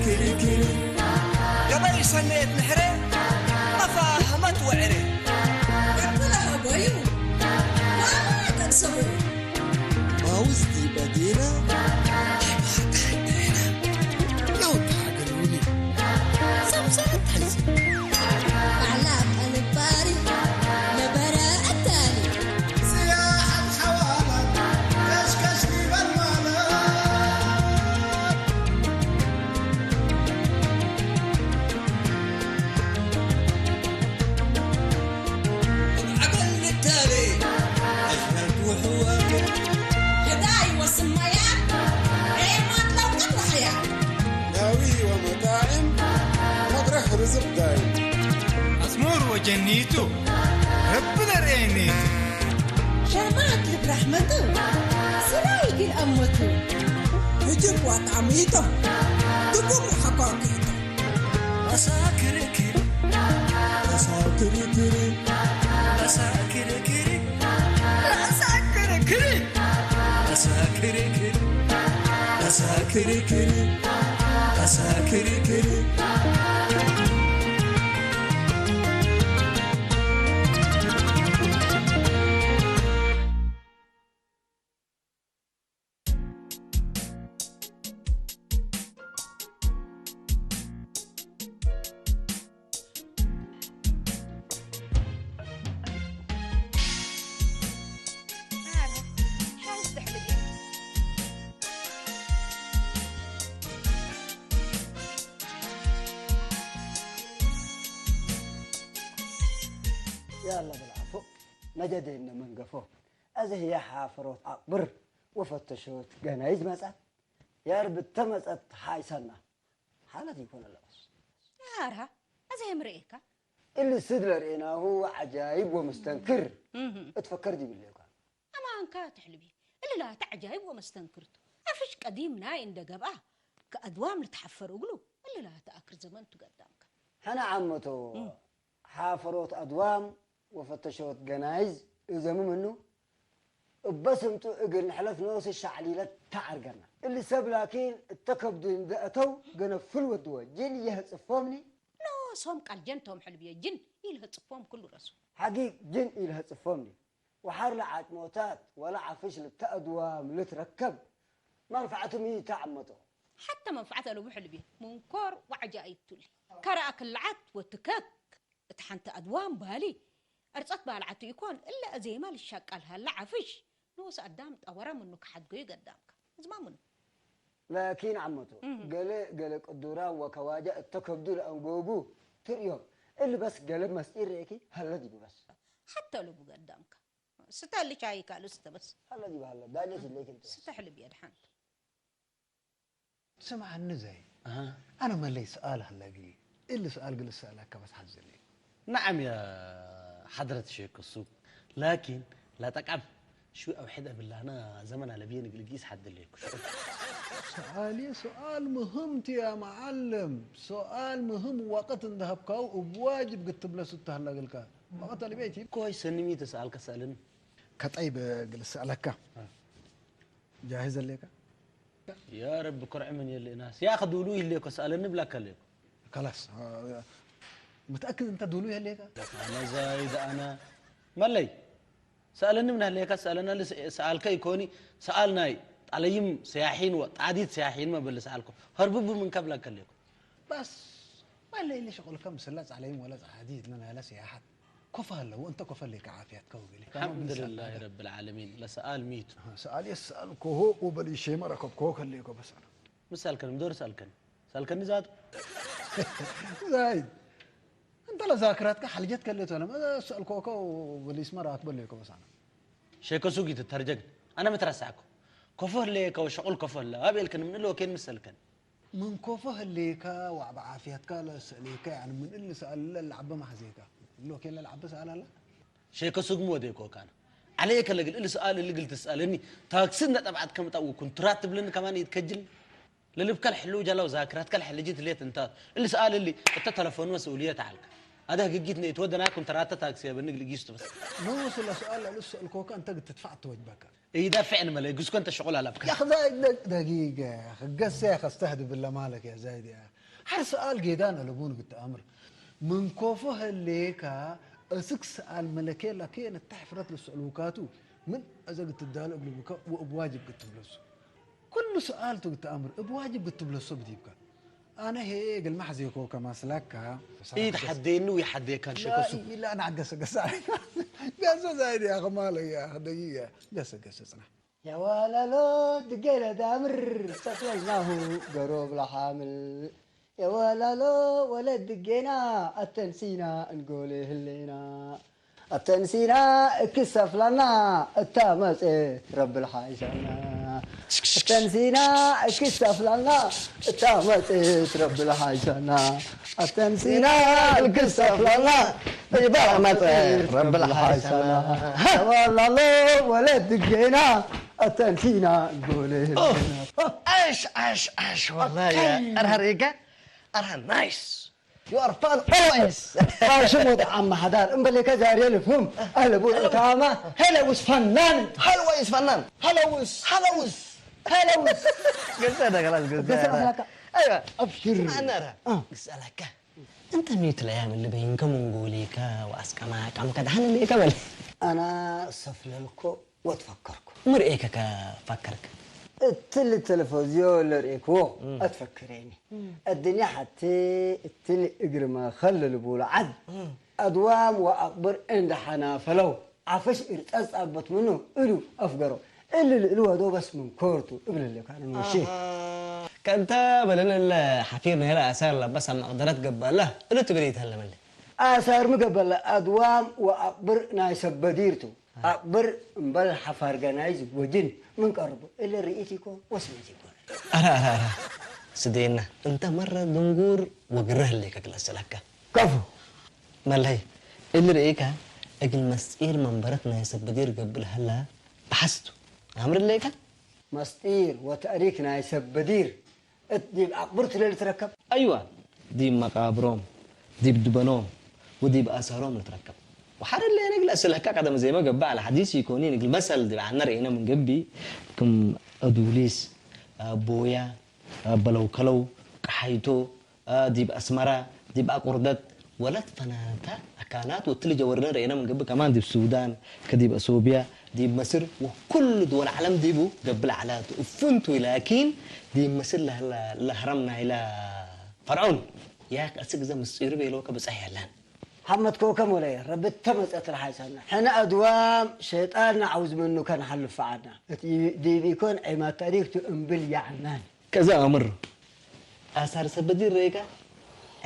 ክርክር ገበይ ሰነየት ምሕረ ተፋህመት ወዕረ። ኣበላሃ ባዩ ዋላ ተቅሰቡ። ማውዝቲ በዲና ለውጥ ሃገር ውኒ ሰምሰረት ሓይዚ ባዕላ ቀልባሪ ነበረ ኣታሊ። ጀኒቱ ረቢ ነርእየኒ ሸማት ልብ ራሕመቱ ስራይ ግን ኣሞቱ ህጅብ ዋጣሚቶ ድቡም ሓኳኪቶ ኣሳክርክር ኣሳክርክር ኣሳክርክር ኣሳክርክር ኣሳክርክር ኣሳክርክር ኣሳክርክር ያላ በልዓፎ ነጀደይነ መንገፎ። እዚ ህያ ሓፈሮት ኣቕብር ወፈተሾት ገናይዝ መጻት። ያርብ ተመጸት ሓይሰና ሓለት ይኮነ ለበስ። ያራ እዚ የምርእየካ እሊ ስድ ለርእናሁ ዓጃይብ ወመስተንክር እትፈከር ዲብልዮካ። ኣማንካ ትሕልቢ እልላተ ዓጃይብ ወመስተንክርቱ ኣፍሽ ቀዲም ናይ እንደ ገብኣ ከኣድዋም ልትሓፈር እግሉ እልላተ ኣክር ዘመን ትገዳምካ። ሕነ ዓመቶ ሓፈሮት ኣድዋም ወፈተሾት ገናይዝ እዘሙ ምኑ እበስምጡ እግል ንሕለፍ ነውስ ሻዕሊለት ተዓርገና። እሊ ሰብ ላኪን እተከብዱ እንደእተው ገነፍል ወድወ ጅን የህጽፎምኒ። ኖሶም ቃል ጀን ቶም ሕልብየ ጅን ኢልህጽፎም ኩሉ ረሱ። ሓጊግ ጅን ኢልህጽፎምኒ። ወሓር ለዓጭሞታት ወላ ዓፍሽ ልተእድዋም ልትረከብ መንፈዓትም ይተዓመጦ። ሓተ መንፈዓት ኣለቡ ሕልብየ ሙንኮር ወዓጃኢብ ቱሊ ከረኣ ክልዓት ወትከክ እት ሓንቲ ኣድዋም ባሊ ዕርጸት ባልዓቱ ኢኮን እለ እዜማ ልሻቃል ሃላ ዓፍሽ ንኡስ ኣዳም ጠወረ ምኑ ክሓድጎዩ ገዳምካ እዝማ ምኑ ላኪን ዓመቶ እህ። ገለ ገለ ቅዱራ ወከዋጃ እተከብዱ ለአንጎጉ ትርእዮም እል በስ ገለ መስጢር ርእኪ ሀለ ዲቡ በስ ሓተ ልቡ ገዳምካ ስተልቻ ይካሉ ስተበስ ሀለ ዲቡ ሀለ ዳጀት ይለይክ እንተ ስተሕልብ የድሓንቱ ስምዓኒ ዘይ ኣነ መለይ ሰኣል ኣለጊ እሊ ሰኣል ግል ሰኣል ኣካባስ ሓዝኒ ነዓም ያ ሓድረት ሸክ ሱቅ ላኪን ላጠቃም ሽዊ ኣብ ሕደ ብላና ዘመን ኣለብየ ንግልጊስ ሓደለይኩ ሰኣል ሰኣል ምህምት ያ መዓልም ሰኣል ምህም ዋቀት እንደሃብካው እብ ዋጅብ ግትብለሱ ተህላግልካ ዋቀት ኣለብየ ኮይ ሰንሚ ተሰኣልካ ሰኣልን ከጠይ በግል ሰኣለካ ጃሂዝ ኣለካ يا رب كرع من يلي ناس يا أخي دولو يلي كس على النبلة كليك خلاص متأكد أنت دولو يلي أنا زايد أنا ملي سألني من هليك سألنا سألك يكوني سألناي عليهم سياحين وتعديد سياحين ما بل سألكم هربوا من قبل كليكم بس ما اللي اللي شغل كم سلات عليهم ولا عديد لنا لا سياحات ኮፍ ኣለዉ እንተ ኮፍ ኣለካ ዓፍያትካ ወገለካ الحمد لله رب العالمين ለሰኣል ሚቱ ሰኣል የሰኣል ኮሆ ኡበል ይሸመ ረከብ ኮሆ ከለኮ በሰና ምሳልከን ምዶር ሳልከን ሳልከን ዛቱ ዛይ እንተ ለዛክራትካ ሓልጀት ከለቶ ለመ ሰኣል ኮኮ በሊስማ ራክበ ለኮ በሰና ሸከ ሱጊ ተተርጀግ ኣነ ምትረሳዕኩ ኮፎ ለየከ ወሸቁል ኮፎ ለ ኣቤልከን ምን ለወኬን ምሰልከን ምን ኮፎ ህሌካ ዋዕባ ዓፍያትካ ለስእሌካ ያኒ ምን እል ሰኣል ለልዓበ ማሕዜካ እሎ ኬን ለልዓበ ሰኣል ኣላ ሸከ ሱግም ወዴኮ ካነ ዓለየ ከለግል እል ሰኣል እልግል ትስኣለኒ ታክሲ እንዳ ጠብዓት ከምጣ ወኩንትራት ትብለኒ ከማን ይትከጅል ለልብካ ልሕልው ጃላው ዛክራትካ ልሕልጅት ሌት እንታ እል ሰኣል እሊ እተ ተለፎን መስኡልየት ዓልካ ኣደ ህግጊት ነይ ትወደና ኩንትራተ ታክሲ በንግ ልጊስቱ በስ። ንሱ ለሰኣል ለልሱ ሰእልኮካ እንተ ግትትፋዕ ትወጅበካ ይዳፍዕ ንመለ ግዝኮ እንተ ሸቆል ኣላብካ ያኽዛ ደጊገ ክገሰ ከስተህድብ ለማለክ ያ ዛይድ ያ ሓር ሰኣል ጌዳን ኣለቡን ግትኣምር ምን ኮፎ ህሌካ እስክ ሰኣል መለኬ ላኬ ነታ ሕፍረት ልስዕሉካቱ ምን እዘ ግትዳሉ እብልብካ ወእብ ዋጅብ ግትብለሱ ኩሉ ሰኣል ትግትኣምር እብ ዋጅብ ግትብለሶ ብዲብካ ኣነ ሄ ግልማሕ ዜኮ ከማስላካ ኢድ ሓደየኒ ወይ ሓደየካን ሸኮሱ لا لا نعقص قصة قصة زايد يا اخي مالك يا اخي دقيقة قصة قصة صنع يا ولالو دقيلة دامر سفلناه قروب لحامل يا ولالو ولد دقينا التنسينا نقول هلينا التنسينا اكسف لنا التامس رب الحايسنا التنسينا اكسف لنا التامس رب الحايسنا التنسينا اكسف لنا التامس رب الحايسنا والله لو ولد دقينا التنسينا نقول هلينا اش اش اش والله يا ارهر ايجا ارهر نايس You are fun always. شو مود عم حدار ام بلي كزاري الفهم اهلا بو تاما هلا وس فنان هلا وس فنان هلا وس هلا وس هلا وس قلت هذا خلاص قلت قلت لك ايوه ابشر انا ارى اسالك انت ميت الايام اللي بينكم نقوليكا واسكما كم كده هن اللي كمل انا صف لكو وتفكركو مرئيك كفكرك التل التلفزيون اللي ريكو اتفكريني الدنيا حتى التل اجر ما خلى البول عد ادوام واكبر عند حنا فلو عفش ارتز ابت منه الو افقرو اللي الو هدو بس من كورتو ابن اللي كان مشي كنت بلن الحفير نهلا اسار بس مقدرات قبل له الو تبريت هلا ملي ኣሳር ምገበለ ኣድዋም ወኣቕብር ናይ ሰብ በዲርቱ ኣቕብር እምበል ሓፋር ገናይዝ ወጅን ምን ቀርቡ እለ ርእይት ይኮ ወስነት ይኮ ኣረ ኣረ ኣረ ስደየና እንተ መረ ድንጉር ወግረህ ለይ ከግለሰለካ ከፉ መለይ እሊ ርእይካ እግል መስጢር መንበረት ናይ ሰብ በዲር ገብል ሀላ ብሓስቱ ኣምር ለይካ መስጢር ወተእሪክ ናይ ሰብ በዲር እት ዲብ ኣቕብር ትለል ትረከብ ኣይዋ ዲብ መቃብሮም ዲብ ድበኖም ወዲብ ኣሰሮም ንትረከብ وحرر لي نقل أسئلة كذا زي ما قبل على حديث يكوني نقل مثل دي عنا رأينا من قبي كم أدوليس بويا በለው ከለው ቀሓይቶ ዲብ ኣስመራ ዲብ ኣቁርደት ወለት ፈናታ ኣካላት ወትሊ ጀወርነ ረኤና ምን ገብእ ከማን ዲብ ሱዳን ከዲብ ኣሶብያ ዲብ መስር ወኩሉ ድወል ዓለም ዲቡ ገብእ ለዓላቱ እፉንቱ ላኪን ዲብ መስር ለህረም ናይላ ፈርዖን ያክ ኣስግ ዘ ምስጢሩ ቤለወከ ብጻሕ ያለን ሓመድ ኮከም ወለየ ረቢ ተመጸት ለሓይሳና ሕነ ኣድዋም ሸይጣን ንዓውዝ ምኑ ከንሓልፍ ፈዓና እቲ ዲብ ኢኮን ዒማድ ተእሪክቱ እምብል ያዕናን ከዛ ኣምር ኣሳር ሰብ በዲር ረይካ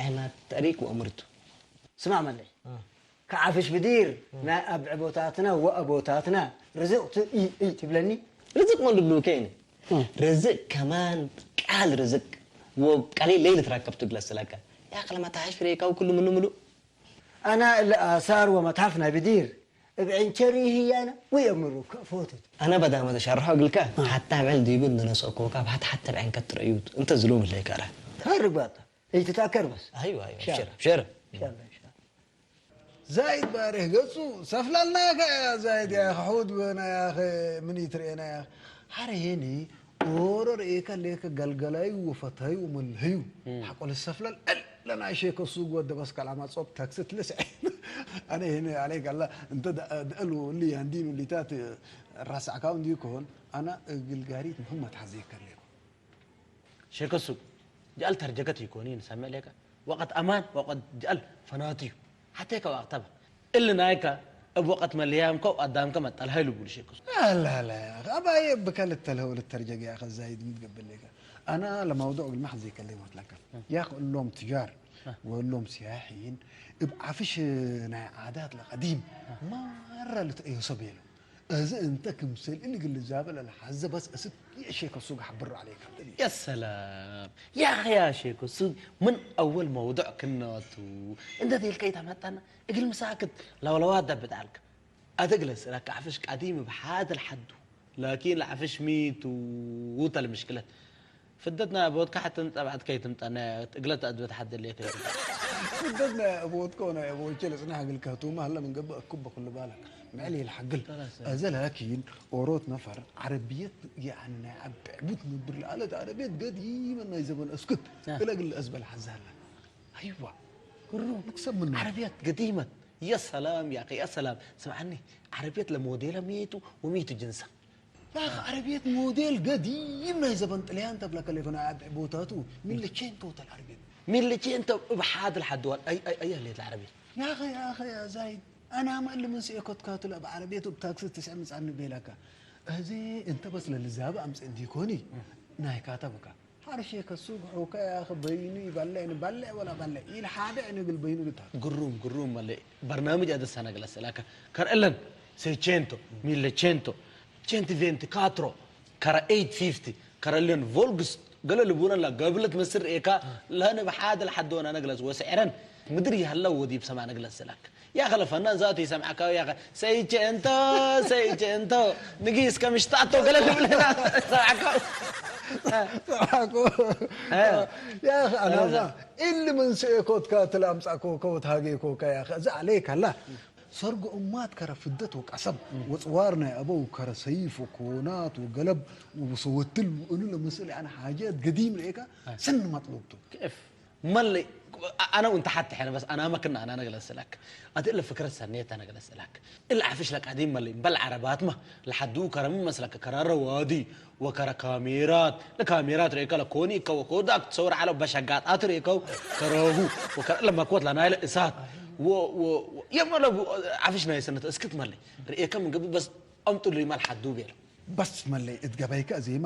ዒማድ ተእሪክ ወእምርቱ ስማዕ መለይ ከዓፍሽ ብዲር ናይ ኣብዕቦታትና ወኣቦታትና ርዝቕቱ እይ እይ ትብለኒ ርዝቅ መን ድብሉ ከይነ ርዝቅ ከማን ቃል ርዝቅ ወቃሊ ለይል ትራከብ ትግለስ ለካ ያ ከለማ ታሓሽ ፍሬካው ኩሉ ምኑ ምሉእ ኣና እለ ኣሳር ወመትሓፍ ናይ ብዲር እብ ዕንቸሪ ህያነ ወየምሩ ከፎትት ኣነ በዳመ ተሸርሖ እግልካ ሓታ ብዕል ዲቡ እንነስኦ ኮካብ ሓት ሓተ ብዕን ከትረእዩት እንተ ዝሎም ለይቀረ ታርግ ባታ እይትታከር በስ ኣይዋ ኣይዋ ብሸረ ብሸረ ዛይድ ባሬህ ገጹ ሰፍላልናካ ያ ዛይድ ያ ክሑድ በና ያ ምን ይትርኤና ያ ሓረ ሄኒ ኦሮ ርእየካ ሌከ ገልገላዩ ወፈታዩ ወመልህዩ ሓቆ ልሰፍለል እል ለናይ ሼከ ሱግ ወደ በስ ከላማ ጾብ ታክስት ልስዕ ኣነ ሄኒ ኣለይ ጋላ እንተ ደአሉ እሊ ያንዲኑ ሊታት ራሳዕካው እንዲዩ ከሆን ኣና እግልጋሪት ምህመት ሓዘ ይከሌኩ ሸከሱ ጃል ተርጀከት ይኮኒ ንሰምዕ ሌካ ወቀት ኣማን ወቀት ጃል ፈናትዩ ሓቴከ ወቅተበ እል ናይካ እብ ወቀት መለያምከ ወአዳምከ መጠልሃይ ልቡሉ ሸከሱ ኣላላ ኣባየ ብከልተ ለህው ልተርጀግ ያኸ ዛይድ ምትገብር ሌካ ኣና ለማውዱዕ ግልማሕ ዘይከለይ ወትለካ ያኸ እሎም ትጃር ወእሎም ሲያሒን እብ ዓፍሽ ናይ ዓዳት ለቀዲም ማራ ልትረዮ ሰብ የለው እዚ እንተ ክምሰል እሊ ግልዛበ ለልሓዘ በስ እስት የሼከ ሱግ ሓብሮ ዓለይካ يا سلام يا أخي يا شيكو سوق من أول موضوع كناتو أنت ذي الكيت عمتنا اقل مساكت لو لو هذا بتعلك أتقلس لك عفش قديم بحاد الحد لكن العفش ميت ووتا المشكلة ፍደት ናይ ኣቦትካ ሓተን ጸብዓት ከይትምጻ፣ ናይ እግለ ተኣድበት ሓት ደልየ ከይትምጻ። ፍደት ናይ ኣቦትካ ወናይ ኣቦቼ ለጽናሕ እግልካ ህቱማ ሀለ ምን ገብእ እኩብ በኩል ባለክ። ምዕል ይልሓግል። ከላስ። ኣዘ ላኪን ኦሮት ነፈር ዓረብየት ያዕኒ ናይ ዓቢ ዕቡት ንብር ለኣለት ዓረብየት ገዲመን ናይ ዘበን እስኩት። አ። እለ ግለ ኣዝበል ሓዛላ። ኣይዋ። ግሩ። ንክሰብ ምኑ። ዓረብየት ገዲመን። ያ ሰላም ያኺ፣ ያ ሰላም። ስምዓኒ፣ ዓረብየት ለሞዴላ ሚቱ ወሚቱ ጅንሳ። ያኺ ዓረብየት ሞዴል ገዲም ናይ ዘበን ጥልያን ተብላ ከለፈና ኣብ ቦታቱ ሚለ ቼንቶ ተል ዓረብየት። ሚለ ቼንቶ እብ ሓድ ለሓድዋል። ኣይ፣ ኣይ፣ ኣይ፣ ሌት ዓረብየት። ያኺ፣ ያኺ፣ ያ ዛይድ፣ ኣና ማል ምን ስኤኮት ካቱል ኣብ ዓረብየት እብ ታክሲ ትስዕ ምጻኒ ቤላካ። እዚ እንተ በስ ለልዛብ ኣምጽእ እንዲኮኒ፣ ናይ ካተብካ። ሓርሼ ከሱ ግሑከ ያኺ በይኑ ይባልዕ ንባልዕ ወላ ባልዕ። ኢል ሓደ ዕንግል በይኑ ልታ። ግሩም፣ ግሩም ማለ። በርናምጅ ኣደሳና ገለሰላካ። ከርአለን፣ ሴቼንቶ፣ ሚለ ቼንቶ፣ ቼንት ቬንቲ ካትሮ፣ ከረ ኤይት ፊፍቲ፣ ከረለን ቮልግስ፣ ገለ ልቡነላ ገብለት መስር ኤካ፣ ለህን ብሓደ ለሓደወና ነግለስ ወስዕረን፣ ምድር ይሃላ ወዲብ ሰማ ነግለስ ስላክ። ያኸ ለፈናን ዛቱ ይሰምዓካ ያኸ፣ ሰይቼንቶ፣ ሰይቼንቶ፣ ንጊስ ከምሽታቶ ገለ ልብለና ሰምዓካ። ሰምዓኮ። እ። ያኸ ኣናማ፣ እዛ። ኢሊ መንስኤ ኮትካ ትላምጻኮ ከወት ሃጌኮካ ያኸ፣ እዛ ዓለይካላ። ሰርጎ እማት ከረ ፍደት ወቀሰብ፣ ወጽዋር ናይ ኣበው ከረ ሰይፍ ወኮናት ወገለብ ወሰወትል ወእሉ ለመስል ያነ ሓጀት ገዲም ርኤካ፣ እ። ስን መጥሉብቱ። كيف؟ መለይ፣ አ-፣ ኣነ እውን ተሓት ሕነ፣ በስ ኣና መክና ኣና ነገለስላክ። ኣቲ እለ ፍክረት ሰኔት ኣነ ገለስላክ። እለ ዓፍሽ ለቃዲም መለይ፣ በል ዓረባትማ፣ ለሓዱ ከረሚ መስለከ፣ ከረ ረዋዲ፣ ወከረ ካሜራት፣ ለካሜራት ርኤከ፣ ለኮኒ እከ ወኮዳክ ትሰውር ዓለ በሸጋጣት ርኤከው፣ ከረሁ፣ ወከረ ለመኮት ለናይለ እሳት፣ ወ-፣ ወ-፣ ወ-፣ የመለ ቡ-፣ ዓፍሽ ናይ ሰነት እስክት መለይ። ርኤከ ምን ግብ በስ ኣምጡልይ መል ሓዱ ቤለ። በስ መለይ እት ገበይከ እዜማ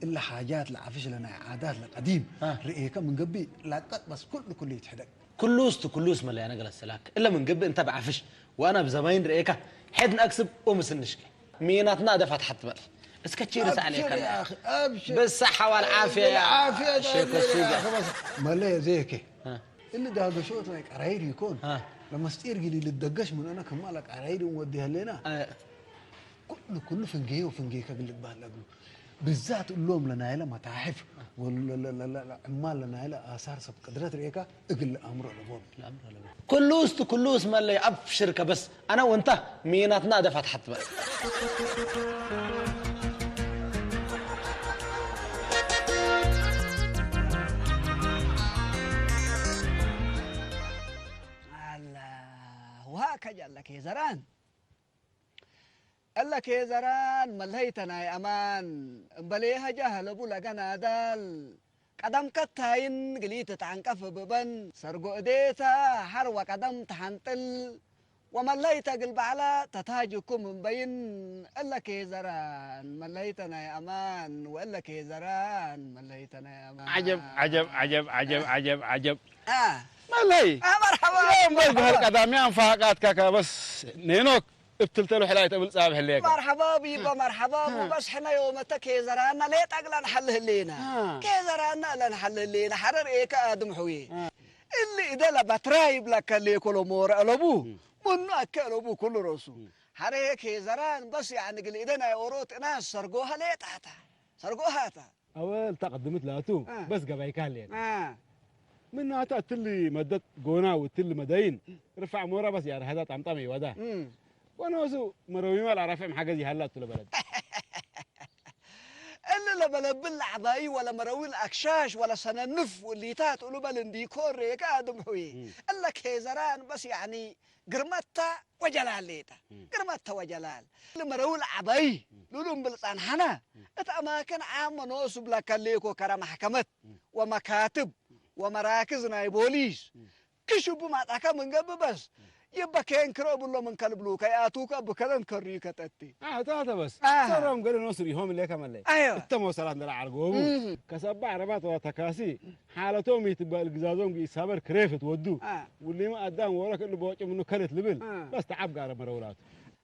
እለ ሓጃት ለዓፍሽ ለናይ ዓዳት ለቀዲም አ። ርኤከ ምን ገብእ ላቀጥ በስ ኩሉ ኩሉ ይትሕደግ። ኩሉስ ቱ ኩሉስ መለይ ኣነ ገለሰላክ። እለ ምን ገብእ እንተ ብዓፍሽ ወኣና ብዘማይን ርኤካ ሐድ ንኣክስብ ኦምስንሽክ። ሚናትና ደፋት ሓትበል። እስከ ቺርስ ኣብሽር ዓለይካ። ያ ኣኺ፣ ኣብሽር። ብሳሕ ሓዋል ዓፍያ ያ። ዓፍያ ሸኮ ዳለ ሱጋ። ያ ኣኺ፣ በስ መለይ ዘይከ። አ። እሊ ዳገሾት ናይ ቀራይድ ይኮን። አ። ለመስጢር ግሊ ልደገሽ ምን ኣነ ከማላ ቀራይድ ወዲ ህሌና። አ። ኩሉ፣ ኩሉ ፍንጌዮ ፍንጌ ከግልጥ ባህል እግሉ። ብዛት እሎም ለናይለ መታሕፍ፣ ወለ-፣ ለ-፣ ለ-፣ ለ-፣ ለ-፣ ዕማል ለናይለ ኣሳር ሰብ ቅድረት ርኤካ እግል ኣምሮ ለቦም። ለኣምሮ ለቦም። ኩሉስ ቱ ኩሉስ መለይ ኣብሽር ከበስ። ኣነ ወንታ ሚናትና ደፋት ሓትበል። ኣላ፣ ውሃ ከጃለክ የዘራን። እለ ኬዘራን መለይተ ናይ ኣማን፣ እምበሌ ሀጃ ሀለቡ ለገናዳል፣ ቀደም ከታይን ግሊት ተዓንቀፍ ብበን፣ ሰርጎ እዴታ ሐር ወቀደም ተሐንጥል፣ ወመለይተ እግል በዕላ ተታጅኩም እምበይን፣ እለ ኬዘራን መለይተ ናይ ኣማን፣ ወእለ ኬዘራን መለይተ ናይ ኣማን። ዓጀብ፣ ዓጀብ፣ ዓጀብ፣ ዓጀብ፣ ዓጀብ፣ ዓጀብ። አ። መለይ። አ፣ መርሐባ። ዮም በል በህር ቀዳሚ ኣንፋቃትካ ከበስ ኔኖክ። እብትልተሉ ሕላይ ተብል ጻብ ሕሌካ። መርሐባ ቢባ፣ መርሐባ ቡ። እ። በስ ሕነ ዮመተ ኬዘራና ሌጣ እግላ ንሓልህ ህሌና። እ። ኬዘራና እለ ንሓልህ ህሌና። ሐረር ኤከ ኣድም ሕዌ። እ። እሊ እደለ በትራ ይብለከ ሌኮ ለሞረ እለቡ። እ። ምኑ ኣከ እለቡ ኩሉ ሮሱ። እ። ሐረ ኬዘራን በስ ያዕኒ ግል እደ ናይ ኦሮት እናስ ሰርጎ ሀሌጣታ። ሰርጎ ሃታ። ኣወል ተቐድምት ላቱ፣ እ። በስ ገባይካ ሌና። እ። ምናተ እትሊ መደት ጎና ወእትሊ መደይን ርፋዕ ሞራ በስ ያርሃዳ ጣምጣም ይወዳ። እም። ወነሱ መረዊማ ለኣራፊዕም ሓገዝ ይሃላ እቱ ለበለድ። እሊ ለበለብል ለዓባይ ወለ መረዊ ለኣክሻሽ ወለ ሰነንፍ ወሊታት እሉ በል እንዲ ኮሬ ከኣድም ሑይ። እም። እለ ኬዘራን በስ ያዕኒ ግርመታ ወጀላል ሌጠ። እም። ግርመታ ወጀላል። እሊ መረዊ ለዓባይ እም። ሉሉ እምብል ጸንሓና። እም። እት ኣማክን ዓመ ኖሱ ብለከ ሌኮ ከረ ማሕከመት እም። ወመካትብ ወመራክዝ ናይ ቦሊስ። እም። ክሽቡ ማጻካ ምን ገብእ በስ፣ ይበ ኬንክሮ ብሎ ምን ከልብሉ ከይኣቱከ ብከደን ከርዩ ከተቲ። ኣታ ተበስ፣ ኣሃ። ሰሮም ገለ ኖስ ሪሆም ሌከ መለይ። ኣዮ። እተ መውሰላት እንደላ ዓርጎቡ። እህ። ከሰባ ዓረባት ወላ ተካሲ፣ ሓለቶም ይትበል ግዛዞም ይሳበር ክሬፍት ወዱ። አ። ውሊማ ኣዳም ወረክ እሉ በወጭ ምኑ ከለት ልብል። አ። በስ ተዓብ ጋረ መረውላቱ።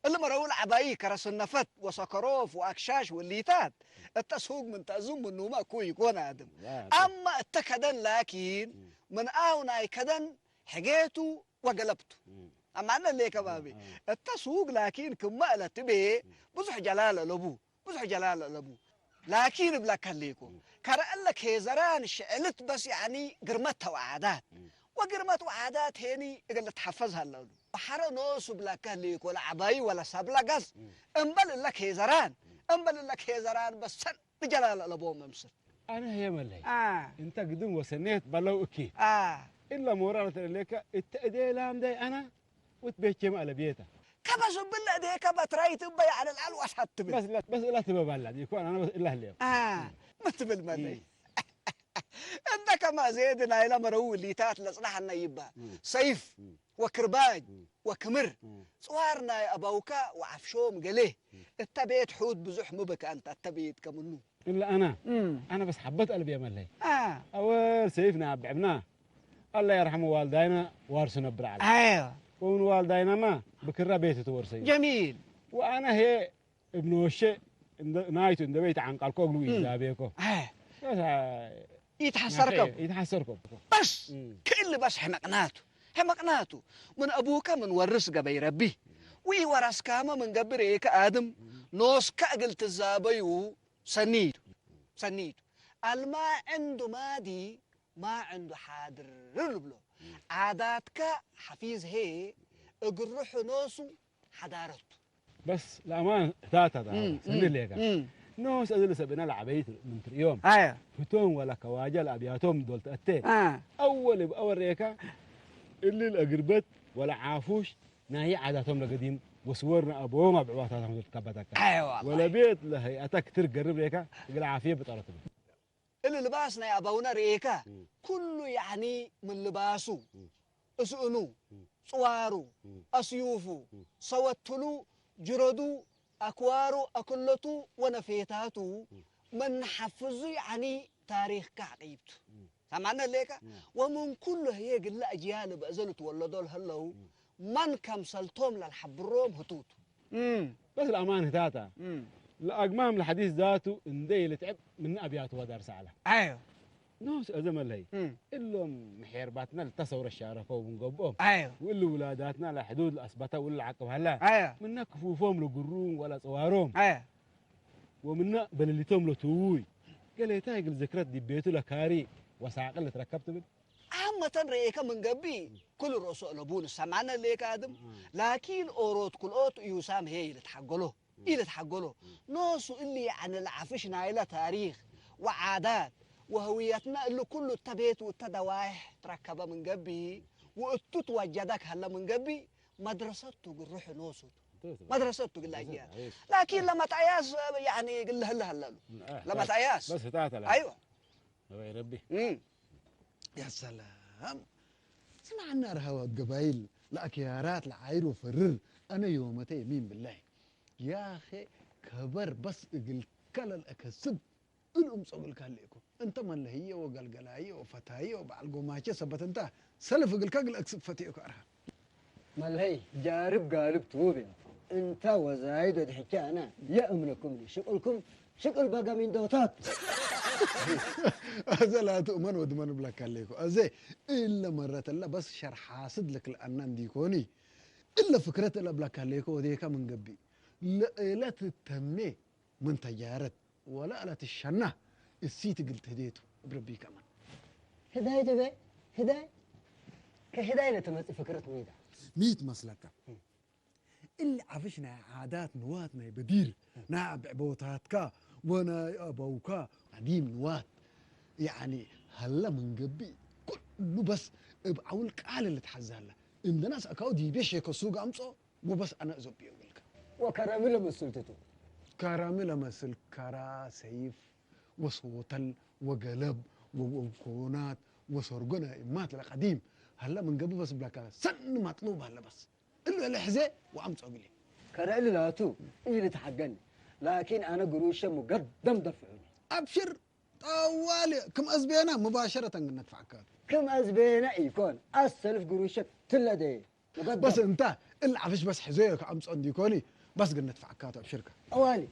እሊ መረውል ዓባይ ከረስነፈት ወሰከሮፍ ወኣክሻሽ ወሊታት፣ እተ ሱግ ምን ተእዙም ምኑመ እኩ ይኮን ኣድም። አ፣ አ። ኣማ እተ ከደን ላኪን፣ ም። ምን ኣው ናይ ከደን ሕጌቱ ወገለብቱ። እም። ኣማነ ሌ ከባቢ። እም። እተ ሱግ ላኪን ክመ እለ ትቤ እም። ብዙሕ ጀላል ኣለቡ። ብዙሕ ጀላል ኣለቡ። ላኪን እብለካ ኣለይኮ። ከረአለ ከዘራን ሽዕልት በስ ያኒ ግርመት ተዋዓዳት። ወግርመት ወዓዳት ሄኒ እግል ልትሓፈዝ ሃለሉ። ወሓረ ኖሱ እብለካ ኣለይኮ ለዓባይ ወለ ሳብላ ጋዝ። እምበል እለ ከዘራን፣ እምበል እለ ከዘራን በሰን ብጀላል ኣለቦ መምስል። ኣነ ህየ መለይ። አ፣ እንተ ግድም ወሰኔት በለው እኪ። አ፣ እለ ሞራል ተለሌከ እተ እዴ ላምዳይ ኣና ውት ቤቼም ኣለብየታ። ከበሱ ብለ እዴከ በትራይት እበ ያዕለል አልዋሳት ትብል። በስ ላ-፣ በስ እላ ትበባላ ዲኮ ኣና በስ እላ ህልየም። አ፣ ምትብል መለይ። እም። እንተ ከማ ዜድ ናይላ መረው ሊታት ለጽናሕና ይባ። እም። ሰይፍ እም። ወክርባጅ እም። ወክምር እም። ጽዋር ናይ ኣባውካ ወዓፍሾም ገሌ። እም። እተ ቤት ሑት ብዙሕ ምብካ እንተ እተ ቤት ከምኑ። እላ ኣና፣ እም። ኣና በስ ሓበት ኣልብየ መለይ። አ። ኣወል ሰይፍ ናይ ኣብዕብና። ኣላ የርሐሙ ዋልዳይና ዋርሱ ነብር ዓለ። ኣዮ። ወምን ዋልዳይናማ ብክራ ቤት ትወርሰዩ። ጀሚል። ወኣና ሄ እብን ወሸ እንደ-፣ ናይቱ እንደ ቤት ዓንቃልኮ እግሉ እም። ይዛቤኮ። ኣዮ። በስ፣ አ፣ ይትሓሰርኮ። ናፈ-፣ ይትሓሰርኮ። በስ፣ እም። ክእል በስ ሕመቅናቱ። ሕመቅናቱ። ምን ኣቡከ ምን ወርስ ገበይ ረቢ። ዊ ወረስካመ ምን ገብር ኤከ ኣድም። እም። ኖስከ እግል ትዛበዩ ሰኒዱ። ሰኒዱ። ኣልማ ዕንዱ ማዲ ማ ዕንዱ ሓድር ልብሎ። እም። ዓዳትካ ሓፊዝ ሄ እግርሑ ኖሱ ሓዳረቱ። በስ ለኣማን ህታታ ዳራ እም፣ ሰኒ እም፣ ሌጋ። እም። ኖስ እዝል ሰብእና ለዓበይት ምን ትርእዮም። ኣየ። ህቶም ወላ ከዋጃ ለኣብያቶም ዶል ተእቴ። አ። ኣወል እብ ኣወሬካ እልል እግርበት ወላ ዓፉሽ ናይ ዓዳቶም ለገዲም ወስወርና ኣቦም ኣብ ዕዋታቶም ዶል ትካባታካ። ኣየ ዋላሂ። ወለ ቤት ለሀይኣታ ክትር ገርብ ሌካ እግል ዓፍየ ብጠረት። እሊ ልባስ ናይ ኣባውና ርኤካ፣ እም። ኩሉ ያዕኒ ምን ልባሱ፣ እም። እስእኑ፣ እም። ጽዋሩ፣ እም። ኣስዩፉ፣ እም። ሰወትሉ፣ ጅረዱ፣ ኣክዋሩ፣ ኣክለቱ ወነፌታቱ፣ እም። መን ሓፍዙ ያዕኒ ታሪኽካ ዓቂብቱ። እም። ሰማዕና ሌካ? እም። ወምን ኩሉ ህየ ግለ ኣጅያል በእዘ ልትወለዶ ለሀለው፣ እም። መን ከምሰልቶም ለልሐብሮም ህቱቱ። እም። በስ ለአማን ህታታ። እም። ለአግማም ለሐዲስ ዛቱ እንዴ ልትዕብ ምን አብያቱ ወዳር ሰዐላ። አዮ። ኖስ አዘ መለይ። እም። እሎም ምሔርባትና ልተሰውረ ሻረከው ምን ገብኦም። አዮ። ወእሊ ውላዳትና ለሕዱድ ለአስበተ ወእሊ ለዓቅብ ሀላ። አዮ። ምነ ክፉፎም ለግሩም ወላ ጽዋሮም። አዮ። ወምነ በለሊቶም ለትውይ። ገሌታይ እግል ዝክረት ዲብ ቤቱ ለካሪ ወሳቅል ልትረከብ ትብል። ዓመተን ርኤከ ምን ገብእ፣ ኩሉ ርእሶ እለቡ ንሰማነ ሌከ ኣድም። እም። ላኪን ኦሮት ኩልኦት እዩሳም ሄ ኢልትሓገሎ፣ እም። ኢልትሓገሎ። እም። ኖሱ እሊ ያዕኒ ለዓፍሽ ናይለ ታሪኽ ወዓዳት ወህውየትና እሊ ኩሉ እተ ቤት ወእተ ደዋይሕ ትረከበ ምን ገብእ፣ ወእቱ ትወጀደክ ሀለ ምን ገብእ፣ መድረሰቱ ግርሑ ኖሱ። መድረሰቱ ግላ መድረሰቱ፣ እያ። ላኪን ለመትአያስ ያዕኒ ግልህልህ ሀለሉ። እም፣ አ፣ ለመትአያስ። በስ ህታት ሀለ። አይዋ። ነባይ ረቢ። እም። يا سلام. ስምዓና ረሃዋ ገባይል ለኣክያራት ለዓይር ወፈርር ኣነ ዮመተ የሚን ብላይ ያኸ ከበር በስ እግልከ ለልአከስብ እልኡም ጾግልካ ኣለእኮ እንተ መለህየ ወገልገላየ ወፈታየ ወበዓል ጎማቸ ሰበት እንታ ሰልፍ እግልካ ግልአክስብ ፈትየኮ ኣርሃ። መለይ ጃርብ ጋልብ ትውብ እያ። እንታ ወዛይድ ወድሕቻ ኣነ የእምነኩም ሊ ሽቅልኩም ሽቅል በገሚንዶታት። ኣዘ ላቱ እመን ወድመን እብለካ ኣለይኮ። ኣዘ እለ መረት እለ በስ ሸር ሓስድ ልክልአና እንዲኮኒ እለ ፍክረት እለ እብለካ ኣለይኮ ወዴካ ምን ገቢ ለእለት ተሜ ምን ተጃረት ወላ ለትሸና እሲት እግል ትህዴቱ እብ ረቢ ከመን። ህዳይ ትቤ ህዳይ ከህዳይ ለትመጽእ ፍክረት ሚዳ። ሚት መስለካ? እሊ ዓፍሽ ናይ ዓዳት ንዋት ናይ በዲር ናይ ኣበዕቦታትካ ወናይ ኣበውካ ዓዲም ንዋት ያዕኒ ሀለ ምን ገብእ ኩሉ በስ እብ ዓውል ቃል ልትሓዛለ እንደ ናስ ኣካው ዲቤ ሼከ ሱግ ኣምጾ ወበስ ኣነ እዞብዮ እብልካ። ወከረሚ ለመስል ትቱ። ከረሚ ለመስል ከራ ሰይፍ ወሶተል ወገለብ ወወንኮናት ወሰርጎ ናይ እማት ለቀዲም ሀለ ምን ገብእ በስ እብለካ ሰኒ መጥሉብ ሀለ በስ እሉ ለሕዜ ወአምጾ እግሊ። ከረ እሊ ላቱ ኢልትሓገኒ ላኪን ኣነ ግሩሸ ሙገደም ደፍዑኒ። አብሽር ጠዋሊ ክም አዝቤና ሙባሸረተን ግነድፈዐካ። ክም አዝቤና ኢኮን አሰልፍ ግሩሸ ትለደየ። በስ እንተ እል ዓፍሽ በስ ሕዘዮ ከአምጾ እንዲኮኒ በስ ግነት ፈዓካቱ አብሽርካ። አዋሊ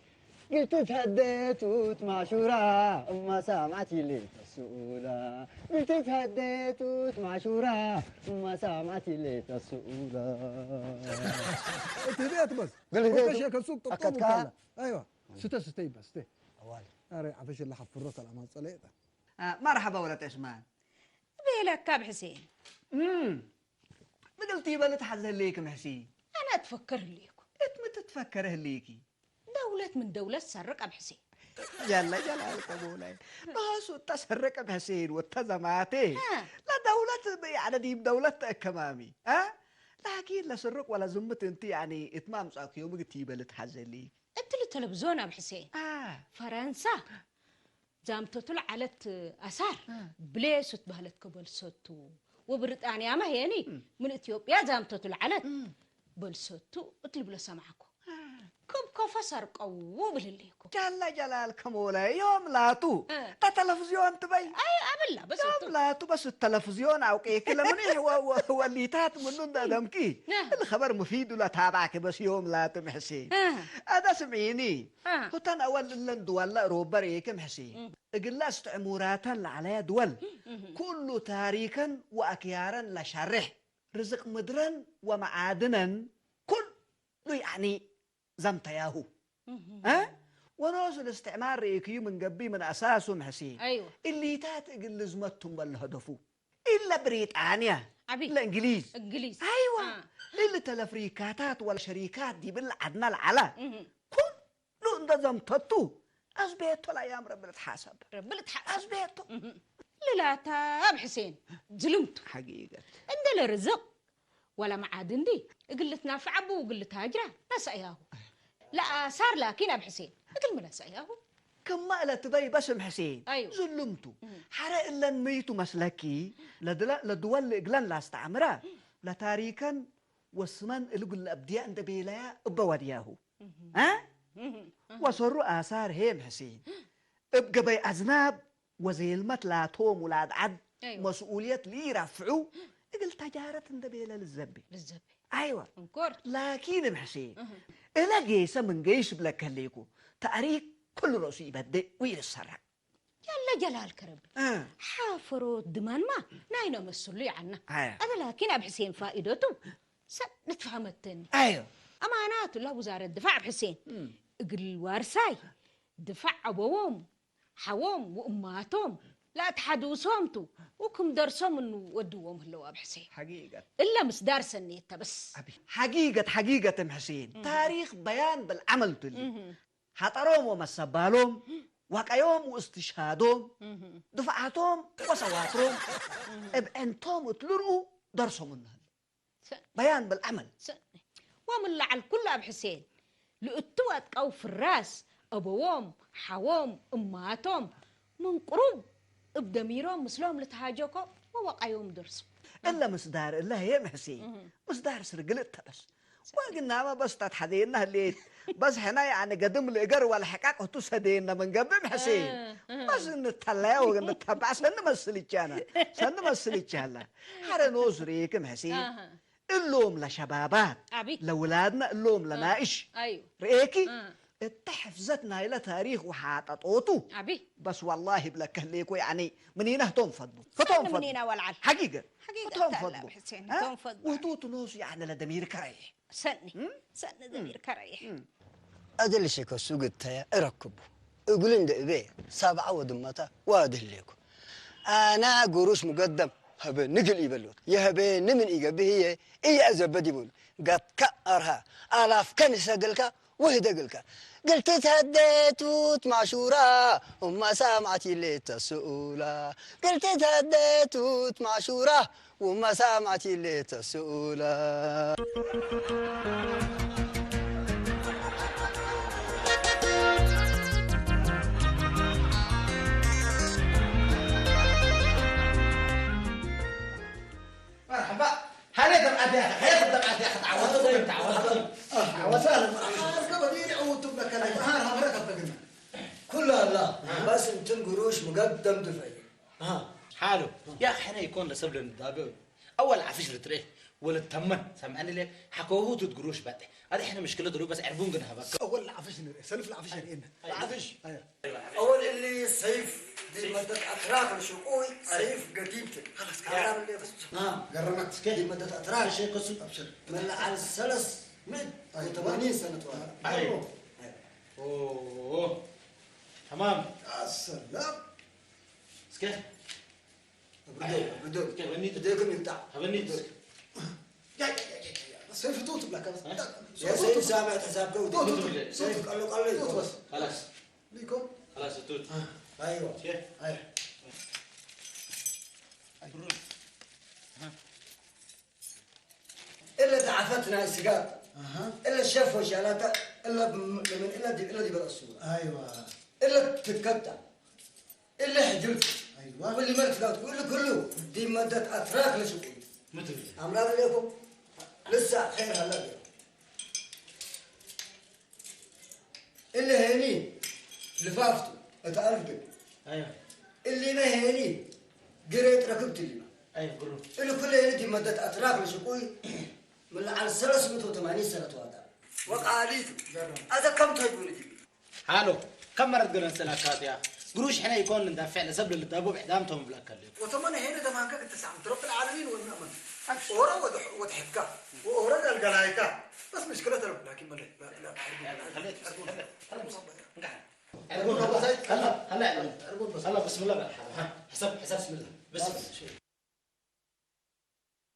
ግልትት ሀደቱት ማሹራ እማ ሳምዓት ይሌ ተስኡላ። ግልትት ሀደቱት ማሹራ እማ ሳምዓት ይሌ ተስኡላ። እቲ ህደት በስ ግልትት ወከሸ ከሱቅ ጥቁም አከትካ? ካለ። አይዋ ስተ ስተ ይበስ ስተ። አዋሊ ኣረ ዓፈሽ ለሓፍሮ ሰላማ ጸለየጠ። መርሓባ ወለት ዕስማን። ቤለካ ብሕሴን ምግልቲ ይበል ትሓዘለይ ክምሕሲ። ኣነ ትፈክር ህልይኩ እት ምትትፈከረ ህልይኪ። ደውለት ምን ደውለት ሰርቅ ኣብ ሕሴን ጀለ ጀላልከ ቦላይ። በሱ ተሰርቅ ብሕሴን ወተዘማቴ ለደውለት ያዕነ ዲብ ደውለት ተእከማሚ ላኪን ለስርቅ ወላ ዝምት እንቲ ያኒ እትማምጻኩ ዮምግቲ ይበል ትሓዘሊ። እትሊ ተለብዞን ኣብ ሕሴን ፈረንሳ ዛምተቱ ለዓለት ኣሳር ብሌሱት ባህለት ከበልሰቱ ወብሪጣንያማ ሄኒ ምን ኢትዮጵያ ዛምተቱ ለዓለት በልሰቱ እትልብሎ ሰማዕኩ። ክብ ከፈ ሰርቀው ብልልይኩ። ጃላ ጃላል ከሞለ ዮም ላቱ ተተለፍዝዮን ትበይ። ኣይ ኣበላ በስ ዮም ላቱ በስ ተለፍዝዮን ኣውቄኪ ለምን ወሊታት ምኑ ደምኪ። الخبر مفيد ለታባዕኪ በስ ዮም ላቱ ምሕሲ። ኣዳ ስምዒኒ ሁተን ኣወል እለን ድዋላ ሮበር ኤክም ሕሲ እግላ እስትዕሙራተን ለዓለያ ድወል ኩሉ ታሪከን ወኣክያረን ለሻርሕ ርዝቅ ምድረን ወመዓድነን ኩሉ ያዕኒ ዘምተያሁ ወኖሱ ልስትዕማር ርእክዩ ምን ገቢ ምን ኣሳሱ ምሕሲ እሊታት እግል ልዝመቱም በል ህደፉ ኢለ ብሪጣንያ ኢለ እንግሊዝ ኣይዋ ኢለ ተለፍሪካታት ወላ ሸሪካት ዲብል ዓድና ለዓላ ኩሉ እንደ ዘምተቱ ኣዝቤቶ ላያም ረብል ትሓሰብ ረብል ትሓሰብ ኣዝቤቶ ልላታ ኣብ ሕሴን ዝልምቱ ሓጊገት እንደ ለርዝቕ ወላ መዓድ እንዲ እግል ትናፍዓቡ እግል ታጅራ ነሳእያሁ ለኣሳር ላኪን ኣብ ሕሴን እግል ምነሳእያሁ ክማ እለ ትበይ በስም ሕሴን ዝልምቱ ሓረ እለን ምይቱ መስለኪ ለድወል እግለን ላስተዓምራ ለታሪከን ወስመን እልጉል ለእብድያ እንደ ቤለያ እበ ወድያሁ ወሰሩ ኣሳር ሄም ሕሴን እብ ገበይ ኣዝናብ ወዘየልመት ላቶም ውላድ ዓድ መስኡልየት ልኢረፍዑ እግል ተጃረት እንደ ቤለ ልዘቤ። ልዘቤ። ኣይወ። እንኮር። ላኪን እም ሕሴን እለ ጌሰ ምን ገይሽ ብለክ ህሌኩ ተእሪክ ኩሉ ረእሱ ይበዴ ወይልሰረቅ። ያለ ጀላል ከረቢ ሓፈሮት ድማንማ ናይኖ መስሉ ይዓና። ኣነ ላኪን ኣብ ሕሴን ፋኢደቱ ሰብ ንትፋመተኒ። ኣማናቱ ላ ውዛረት ድፋዕ ኣብ ሕሴን እግል ዋርሳይ ድፋዕ ኣበዎም ሓዎም ውእማቶም ለኣትሓድሶምቱ ውክም ደርሶም እንወድዎም ህለው ኣብ ሕሴን እለ ምስ ዳር ሰኔት ተበስ ሓጊገት ሓጊገት እም ሕሴን ታሪክ በያን በልዓመል ትሊ ሓጠሮም ወመሰባሎም ዋቀዮም ውእስትሽሃዶም ድፍዓቶም ወሰዋትሮም እብ ዕንቶም እትልርኡ ደርሶም እንህል በያን በልዓመል ወምን ለዓል ኩሉ ኣብ ሕሴን ልእቱ ኣጥቀው ፍራስ ኣበዎም ሓዎም እማቶም ምን ቅሩብ እብ ደሚሮም ምስሎም ልትሃጀኮ ወወቃዮም ደርሱ። እለ ምስዳር እለ ህየ ምሕሴ ምስዳር ስርግል እተበስ ወግናመ በስ ተትሐዜና ህሌት በስ ሕና ያዕኒ ገድም ልእገር ወለሕቃቅ ህቱ ሰደየና መንገብእ ምሕሴ በስ እንተለያ ወግንተባዕ ሰኒ መስል ይቻና ሰኒ መስል ይቻላ ሐረ ኖስ ርኤክ ምሕሴ እሎም ለሸባባት ለውላድና እሎም ለናእሽ ርኤኪ እተ ሕፍዘት ናይለ ታሪክ ውሓጠጦቱ በስ ወላሂ ብለከ ህሌኮ ያኒ ምኒና ህቶም ፈዱ ህቶም ፈዱ ሓጊገ ህቶም ፈዱ ውህቱቱ ኖሱ ያኒ ለደሚር ከረየ ሰኒ ሰኒ ደሚር ከረየ ኣደልሸ ከሱ ግተያ እረክቡ እጉል እንደ እቤ ሳብዓ ወድመታ ዋድህሌኩ ኣና ጉሩሽ ሙገደም ሀበ ንግል ይበሉት የሀበ ንምን ይገብህ እየ እየ ዘበድ ይበሉ ገትካ ኣርሃ ኣላፍከን ይሰግልካ ውህደ ግልካ ግልትት ሀደቱት ማሹራ እማ ሳምዓት ይሌተ ስኡላ ግልትት ሀደቱት ማሹራ وما سمعت اللي تسؤولا مرحبا هلا دم أديها هلا دم أديها تعوضوا تعوضوا تعوضوا أنا كبدي عودت بك أنا هار هبرك أبقنا كل الله بس انتم قروش مقدم دفعي ሓሎ ያኽ ሕነ ይኮን ለሰብ ለንዳገ ኣወል ዓፍሽ ልትሬ ወለተመን ሰምዐኒ ለ ሓከውሁት እት ግሩሽ ባጤ ኣደ ሕነ ምሽክለት ሩ በስ ዕርቡን ግን ሃበከ ኣወል ዓፍሽ ንርኤ ሰልፍ ዓፍሽ ንርኤና ዓፍሽ ኣወል እሊ ሰይፍ ዲመደት ኣትራክ ሽቁይ ሰይፍ ገዲብት ገረመት ዲመደት ኣትራክ ሸይከሱ መለዓል ሰለስ ምእት ወተማኒን ሰነት ወራ تمام. السلام. اسكت. ابردو، ابردو. اسكت، بنيت. بديكم يقطع. بنيت. يا، يا، يا، يا، يا. بس هي فتوت بلا كذا. ها؟ يا سيد سامع حساب كوتي. توت، توت، توت، قال له، قال له، توت بس. خلاص. ليكم. خلاص، توت. ايوه. كيف؟ ايوه. إلا تعفتنا السجاد. إلا الشيف وشالاتا. إلا بم-، من إلا دي، إلا دي بالأسود. ايوه. إلا تتكتا. إلا حجلت. ايوه. واللي ملك ذات، واللي كله. دي مادة أتراك لشكل. مدري. أمراض لكم. لسه خير هلا بيكم. اللي هيني لفافته، أتعرف بك. ايوه. اللي ما هيني قريت ركبت اللي ما. ايوه، قرو. اللي كل هيني دي مادة أتراك لشكوي. من على ثلاثمية وثمانين سنة تواتر. وقع عليك. هذا كم تجبر دي؟ حالو. كم مرة تقول انسى لك يا قروش حنا يكون ندافع لسبب للدابو بحدام توم بلاك اللي. وثمانية هنا ده ما كان تسعة. رب العالمين والنعمة. أورا ودح-، ودحكا. وأورا القلايكا. بس مشكلة رب، لكن ملي. لا، لا، أرجو، خليك، أرجو. خليك، خليك. هلا، هلا، هلا، هلا، بسم الله الرحمن الرحيم. حسب، حسب، بسم الله. بسم الله.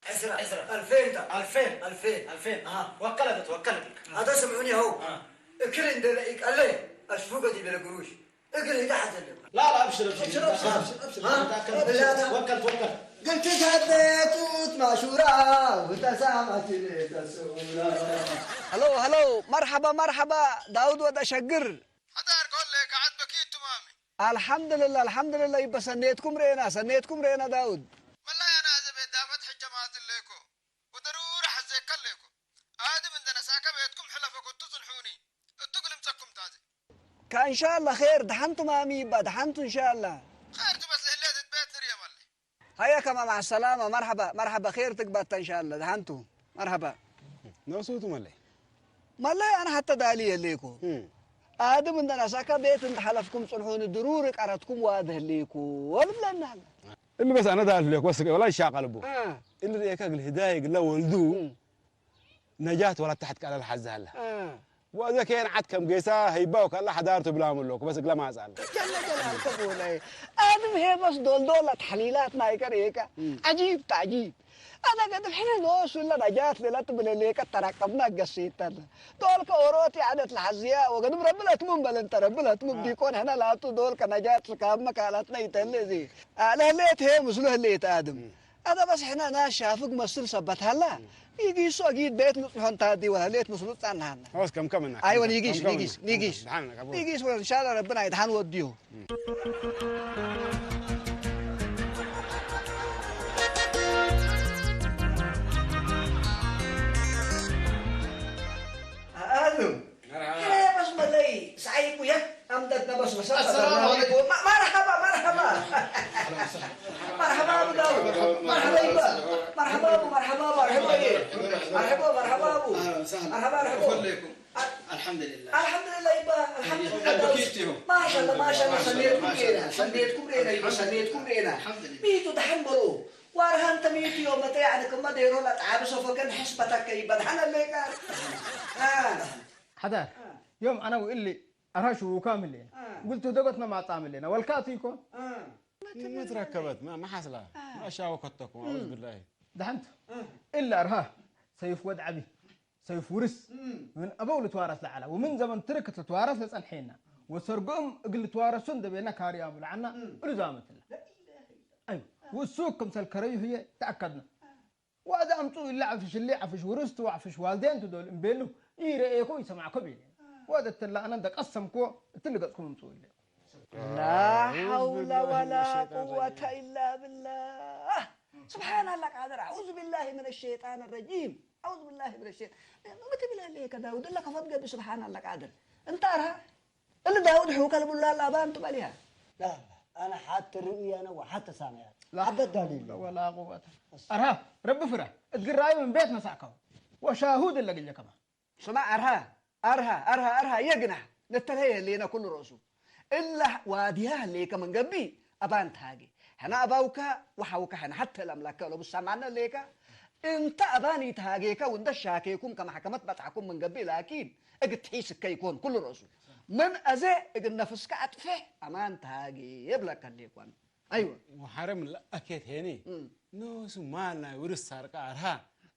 عشرة. عشرة. ألفين تا. ألفين. ألفين. ألفين. أها. وكلت، وكلت. هذا سمعوني هو. آه. اكل عند ذلك، قال لي، أشفوق دي بلا قروش. اقل إذا حصل لك. لا، لا، أبشر، أبشر. أبشر، أبشر، أبشر، أبشر. ها؟ متأكد. بالله ده. وكلت، وكلت. قلت جابيت وتماشورة وتسامحت لي تسورة. هلو، هلو، مرحبا، مرحبا، داود ود أشقر. حدار قول لك قاعد بكيت تمامي. الحمد لله، الحمد لله، يبا سنيتكم رينا، سنيتكم رينا داود. والله أنا أذب دامت حجة ما تليكو. وضروري حزيك ليكو. آدم عندنا ساكا بيتكم حلفة كنتو تنحوني. اتقل امسككم تازي. كان إن شاء الله خير، دحنتو مامي يبا، دحنتو إن شاء الله. خير تبس لهليت بيت نريا مالي. هيا كما مع السلامة، مرحبا، مرحبا، خير تقبل إن شاء الله، دحنتو. مرحبا. نوسوتو مالي. مالي أنا حتى دالي ليكو. آدم عندنا ساكا بيت انت حلفكم صلحوني ضروري قراتكم واده ليكو. ولا بلا نهلا. اللي بس انا دال لك وسق ولا يشاق قلبه. آه. اللي ريكا قال هداية قال ولدو. نجاة ولا تحت قال الحزة هلا. آه. وإذا كان عاد كم قيسا هيباوك الله حضارته بلا ملوك بس قال ما زال. جل جلالك أبو لي. آدم هي بس دول دول تحليلات نايكا ريكا. عجيب تعجيب. أنا قد حين دوس ولا نجاة للا تبلي ليكا تركبنا قصيتا. دول كوروتي عدت الحزياء وقد ربنا تمم بل انت ربنا تمم بيكون هنا لا تو دول كنجاة لكام مكالات نيتلزي. آه، لا ليت هي مسلوه ليت آدم. هذا بس حنا ناس شافق مسل سبت هلا. يجي سو أكيد بيت نطحن تادي وهليت مسلوط عنها. خلاص كم كم إنك. أيوة كم نيجيش كم نيجيش إنك. نيجيش. دحانك أبوي. نيجيش وإن شاء الله ربنا يدحن وديه. آدم. هلا بس ملي سعيكو يا أمدتنا بس بس. السلام عليكم. م-، مرحبا، مرحبا. مرحبا أبو داود. مرحبا يبا. مرحبا أبو، مرحبا، مرحبا إيه. مرحبا، مرحبا أبو. أهلا وسهلا. مرحبا، مرحبا. كيف لكم؟ الحمد لله. الحمد لله يبا، الحمد لله. ما شاء الله، ما شاء الله، سنيتكم رينا، سنيتكم رينا يبا، سنيتكم رينا. الحمد لله. ميتو دحن برو. وارهان تميتي يوم تيعنا كما ديرو لا تعبسو فكان حسبتك يبا، دحن ليك. آه. حدار. يوم أنا وإلي أرهاشو وكامل لينا. قلت دقتنا ما تعمل لنا، والكاتيكو. ما تركبت، ما، ما حصلها. ما شاوكتكم، أعوذ بالله. دحنت. إلا أرها. سيف ود عبي. سيف ورس. من أبو لتوارث لعلا. ومن زمن تركت لتوارث لسأنحينا. وسرقهم أقل لتوارثون دبينا كاري أبو العنا. ولزامت الله. أيوة. والسوق كم سالكريو هي تأكدنا. وهذا أمتو إلا عفش اللي عفش ورست وعفش والدين تدول إمبيلو. إيه رأيكو يسمعكو بيلي. وهذا التلا أنا دك أسمكو تلقتكم أمتو إلا. لا حول ولا قوة إلا بالله. سبحان الله قادر. أعوذ بالله من الشيطان الرجيم. أعوذ بالله من الشيطان. ما تبي لك داود إلا كفت قبل سبحان الله قادر. أنت أرها. اللي داود حوك البلا لا بان تباليها. لا، لا. أنا حتى الرؤية أنا وحتى سامعات. لا حبت دليل. ولا قوة. أرها. رب فرا. تقول رأي من بيت مساكو. وشاهود اللي قل كمان. ስማዕ ኣርሃ ኣርሃ ኣርሃ ኣርሃ የግናህ ነተልሀየ ህሌና ኩሉ ርእሱ እላ ዋድያ ህሌከ መንገቢ ኣባን ተሃጌ ሕና ኣባውካ ወሓውካ ሕና ሓተ ለምላከ ሎ ብሳማነ ህሌካ እንተ ኣባን ይተሃጌካ ውንደ ሻኬኩም ከማሕከመት በጻሕኩም መንገቢ ላኪን እግትሒስ ከይኮን ኩሉ ርእሱ ምን አዜ እግል ነፍስከ አጥፍሕ አማን ተሃጌ የብለከ ሌኮን። አይወ። ወሐረም ለአኬት ሄኒ። እም። ኖሱ ማል ናይ ውርስ ሳርቃ አርሃ።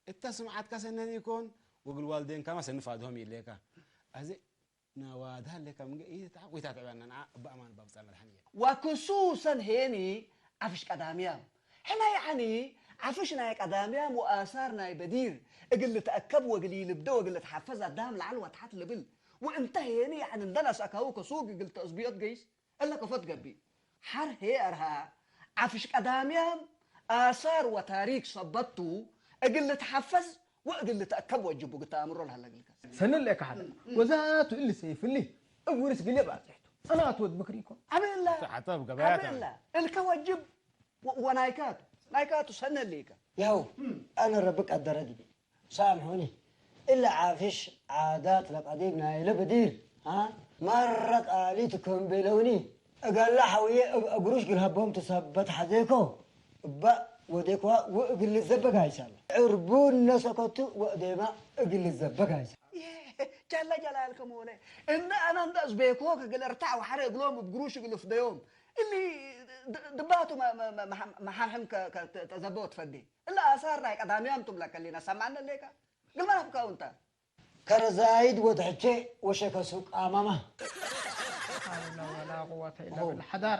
እታ ስምዓትካ ሰነን ይኮን፣ ወግል ዋልዴንካማ ሰንፋድሆም ይሌካ። አዜ ናዋድሃ ሌካ ምንገ ኢትታዕ ቁይታ ተዕባና ንዓ እባ አማን ባብጻ መድሓን እየ። ወክሱሰን ሄኒ ዓፍሽ ቀዳምያም። ሕና ያዕኒ ዓፍሽ ናይ ቀዳምያም ወአሳር ናይ በዲር እግል ልትአከብ ወእግል ይልብደ ወእግል ልትሓፈዝ አዳም ለዓል ወተሓት ልብል። ወእንተ ሄኒ ያዕኒ እንደ ነስአካሁ ከሱግ እግል ተእዝብዮት ገይስ እለ ከፎት ገብእ። ሐር ሄ አርሃ ዓፍሽ ቀዳምያም አሳር ወታሪክ ሰበቱ እግል ልትሓፈዝ ወእግል ልትአከብ ወጅቡ ግታ አእምሮ ለሀለ እግልከ። ሰንል ለካ ሐደ ወዛቱ እሊ ሰይፍሊ እብ ውርስ ግሌ ባጽሕቱ። አናት ወድ ምክሪ ይኮን። አብእላ። ተሓተብ ገበያታ። አብእላ። እልከ ወጅብ ወ-፣ ወናይካቱ። ናይካቱ ሰነል ሌከ። ያው አነ ረቢ ቀደረ ዲቢ ሳምሑኒ። እለ ዓፍሽ ዓዳት ለቀዲም ናይለ ብዲር፣ አ? መረ ቃሊት ክም ቤለውኒ፣ እገለ ሐውዬ እብ እግሩሽ ግልሀቦም ትሰበት ሐዜኮ፣ እበ ወዴኳ ወእግል ልዘበግ አይሳለ። ዕርቡን ነሰኮቱ ወእዴማ እግል ልዘበግ አይሳለ። ጀለ ጀላልከ ሞለ። እነ አነ እንደ እዝቤኮ ከግል እርታዕ ወሐረ እግሎም እብ ግሩሽ እግል እፍደዮም። እሊ ድ-፣ ድባቱ መ-፣ መ-፣ መ-፣ መሐ-፣ መሐርሕም ከ-፣ ከ-፣ ተ-፣ ተዘበ ወትፈዴ። እለ አሳር ናይ ቀዳምያም ቱም ለከሊና ሰማዕነ ሌካ። ግልማ ናፍካው እንተ። ከረዛይድ ወድሕቼ ወሸከሱ ቃማማ። ሐውለ ወላ ቁወተ ኢላ ቢላህ። ሐዳር፣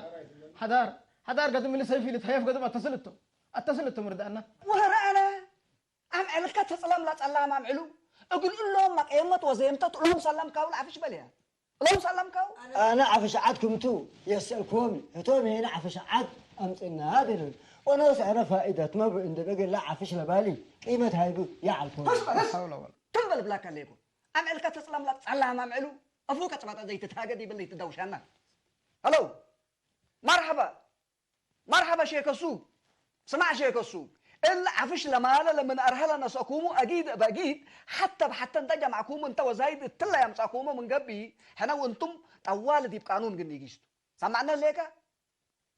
ሐዳር፣ ሐዳር ገድም እሊ ሰይፊ ልትሀየፍ ገድም አተስልቶ። አተስልቶ ምርዳእና። ወህረ አነ አምዕልከ ትጽለም ለጸላም አምዕሉ። እግል እሎም መቅየመት ወዜምተት እሎም ሰለምካው ለዓፍሽ በልያ። እሎም ሰለምካው። አነ ዓፍሽ ዓድ ክምቱ የስአልክዎም፣ ህቶም ሄነ ዓፍሽ ዓድ አምጽና ቤሉን። ወነስ ዐረ ፋኢደት መብ እንደ በገላ ዓፍሽ ለባሊ ቂመት ሃይቡ የዓልኮ። ተስበ፣ ተስ-፣ ሐውለ ወላ። ትም በል ብላካ ለይኮ። አምዕልከ ትጽለም ለጸላም አምዕሉ። አፉከ ጽባጠ ዘይትትሃገድ ይብል ይትደውሻና። ሀሎ። መርሐባ። መርሐባ ሼከ ሱግ። ስማዕ ሼከ ሱግ። እለ ዓፍሽ ለማለ ለምን አርሀ ለነሰእኩሙ አጊድ እብ አጊድ፣ ሐተ እብ ሐተ እንተ ጀምዐኩሙ እንተ ወዛይድ እትለ ያምጻኩሙ ምን ገብእ፣ ሕነ ወእንቱም ጠዋሊ ዲብ ቃኑን ግን ኢጊስቱ። ሰማዕነ ሌከ?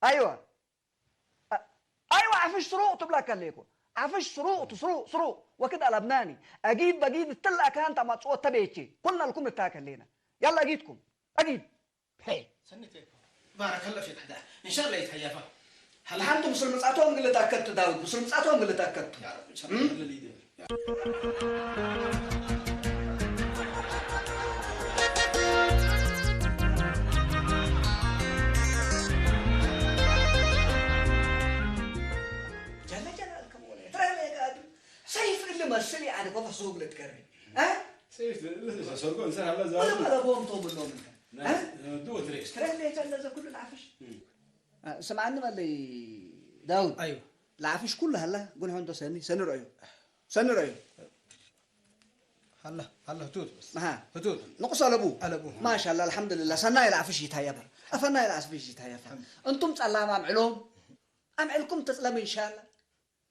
አይወ። አ-፣ አይወ ዓፍሽ ስሩቅ ትብለከ ሌኮ። ዓፍሽ ስሩቅ ትስሩቅ ስሩቅ ወክድ አለብናኒ። አጊድ በጊድ እትለ አካን ተመጽኦ ተቤቼ። ኩልነ ልኩም ንታከሌነ። ያላ አጊድኩም። አጊድ። ሄ። ሰኒት እኮ። ባረከላ ፊክ ሐዳ። እንሻላ ይትሀያፋ። ሀል ሐምድ ምስል ምጻቶም ግል ተአከድቱ ዳውድ፣ ምስል ምጻቶም ግል ተአከድቱ። ያ ረብ፣ እንሻላ እም? ግል ሊደ። ጀለ ጀላልከ ሞለ። ትረህለ ጋዱ። ሰይፍ እሊ መስል ያዕኒ ኮፈ ሱብ ልትገሪ። እ? ሰይፍ እሊ ሰርጎ እንሰር ሀላ ዛው። ወለ መለቦም ቶም ብሎም እንተ። እ? ዱ ወትሬ። ትረህለ ጀለ ዘኩሉ ለዓፍሽ። እም። አ፣ ስምዓኒ በለይ ዳውድ። አይዋ። ለዓፍሽ ኩሉ ሀላ፣ ጉንሖ እንዶ ሰኒ፣ ሰኒ ረአዩ። ሰኒ ረአዩ። ሀላ፣ ሀላ፣ ህቱት በስ። መሃ። ህቱት። ንቁስ አለቡ። አለቡ። ማሻአላ፣ አልሐምዱሊላህ። ሰናይ ለዓፍሽ ይታየበር። አፈናይ ለዓፍሽ ይታየበር። አልሐምዱ። እንቱም ጸላም አምዕሎም። አምዕልኩም ትጽለም እንሻላ።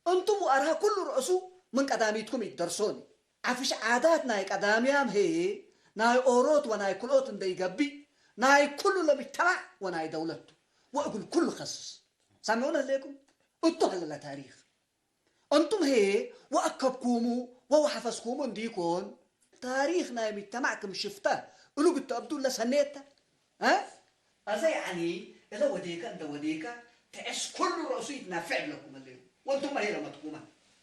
እንቱም ወአርሃ ኩሉ ረእሱ ምን ቀዳሚትኩም ይትደርሶኒ። ዓፍሽ ዓዳት ናይ ቀዳምያም ህዬ ናይ ኦሮት ወናይ ክልኦት እንደ ይገብእ ናይ ኩሉ ለምጅተማዕ ወናይ ደውለት ወእግል ኩሉ ከስስ። ሳምዑን ህሌኩም? እቱ ሀለለ ታሪክ። እንቱም ህዬ ወአከብኩሙ ወወሐፈዝኩሙ እንዲኮን ታሪክ ናይ ምጅተማዕ ክም ሽፍተ እሉ ብትአብዱ ለሰኔተ። እ? አዘ ያዕኒ እለ ወዴከ እንደ ወዴከ ትዕስ ኩሉ ረእሱ ይትናፍዕ እብለኩም እለ ወንቱም አሄ ለመትኩማ።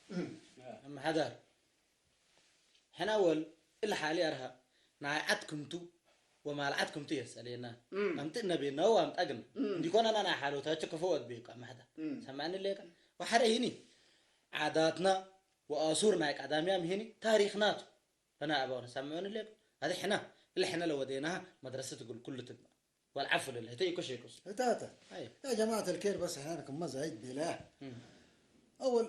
እም። እም ሐዳር። ሕና ወል እለ ሓሊ አርሃ ናይ ዓድ ክምቱ ወማል ዓድ ክምቱ የሰሌና። እም። አምጥእነ ቤና ወአምጣግና። እም። እንዲኮነና ናይ ሓሎታቸው ክፈወት ቤካ ማሕዳ። እም። ሰማዕኒ ሌካ? ወሐረ ሂኒ ዓዳትና ወአሱር ናይ ቀዳምያም ሂኒ ታሪክናቱ። ፈና አባውነ ሰምዑኒ ሌካ? አዚ ሕና እለ ሕና ለወዴናሃ መድረሰት እግል ኩሉ ትግባ። ወልዓፉ ለለ፣ ህተ ኢኮ ሼክ ኡስማን። ህተ፣ ህተ። አይ። ያ ጀማዐት አልኬር፣ በስ እሕና ክመ ዛይድ ቤለያ። እም። አወል፣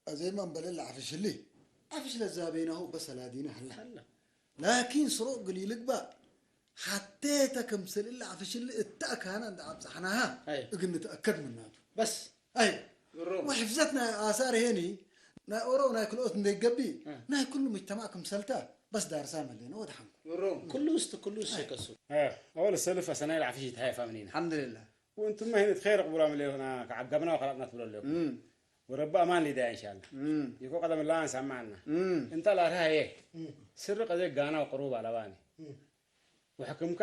አዜማ እምበል እለ ዓፍሽ ህሊ። ዓፍሽ ለዛቤናሁ በስ አላዲነ ሀላ። ሀላ። ላኪን ስሩቅ ግል ይልግባእ፣ ሐቴተ ክምስል እለ ዓፍሽ ህሊ እተ አካነ እንደ አብጽሐናሃ፣ አይ። እግል ንትአከድ ምናቱ። በስ። አይ። ብሮ። ወሕፍዘት ናይ አሳር ሄኒ፣ ናይ ኦሮ ናይ ክልኦት እንደ ይገቢ፣ እ። ናይ ኩሉ ሙጅተማዕ ክምሰልታ፣ በስ ዳርሳ መሌነ ወደሓንኩ። ብሮ። ኩሉ ውስጥ፣ ኩሉ ውስጥ አይ። ሸከሱ። እ፣ አወል ሰልፍ አሰናይ ለዓፍሽ ይትሃየፋ ምኒና። አልሐምዱሊላህ። ወእንቱም መሂነት ኸይር ቅቡላ ምሌሁና ከዓጋብና ወከላጥና ትብሎ ኣለኩም። እም። ወረቢ አማን ሊዳያ እንሻላ። እም። ይኮ ቀደም ላን ሰማዕና። እም። እንተ ላርሃ ሀየ። እም። ስሪ ቀዜ ጋና ወቅሩብ አለባኒ። እም። ወሕክምካ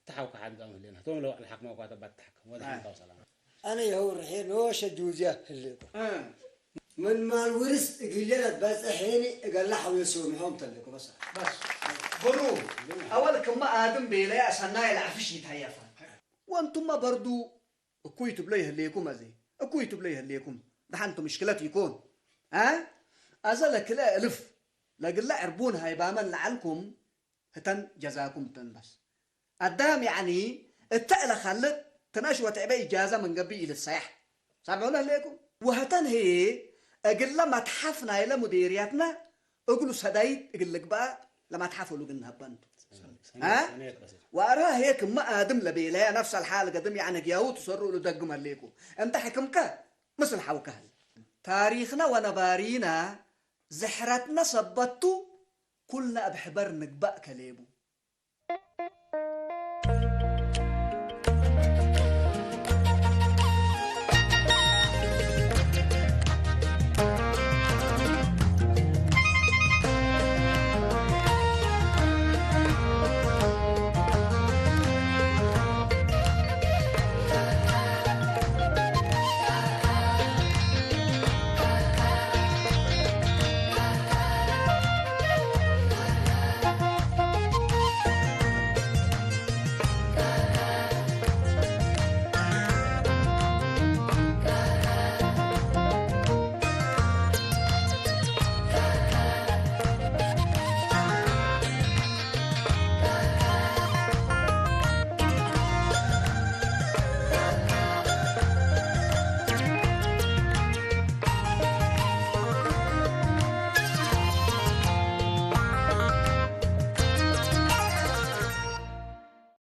ተሓውካ ሓንጻም ህልና ቶም ለዋዕል ሓክማ እኳ ተባት ተሓከም ወደ ሓንታው ሰላም ኣነ የውርሔ ኖሸ ጁዝያ ህልኩ ምን ማል ውርስ እግሌ ለትበጽሕ ሄኒ እገላ ሐውየ ሶምሖም ተልኩ በስ بس برو أول كما آدم بيلي أسنا يلعفش يتهيفا وأنتم برضو እኩይ ትብሎ ይህልየኩም ኣዜ እኩይ ትብሎ ይህልየኩም ደሓንቱ ምሽክለት ይኮን እ ኣዘ ለክለ እልፍ ለግለ ዕርቡን ሃይባመን ለዓልኩም ህተን ጀዛኩም ተንበስ ኣዳም ያዕኒ እተ እለ ካልእ ትነሽ ወትዕበ ኢጃዛ መንገቢ ኢልትሰያሕ ሳምዑ ለህልየኩም ወህተን ህየ እግለ መትሓፍ ናይለ ሙዴርያትና እግሉ ሰዳይት እግል ልግበኣ ለመትሓፍ እሉ ግን ሀበንቱ። አ? ወአርሃ ሄክ እመ አድም ለቤለያ ነፍሰ ልሓል ገድም ያዕነ ግያው ትሰሩ እሉ ደግም ሀሌኩ። እንተ ሕክምከ ምስል ሓውከ ሀል። ታሪኽነ ወነባሪነ ዝሕረትነ ሰበቱ ኩልነ እብ ሕበር ንግባእ ከሌቡ።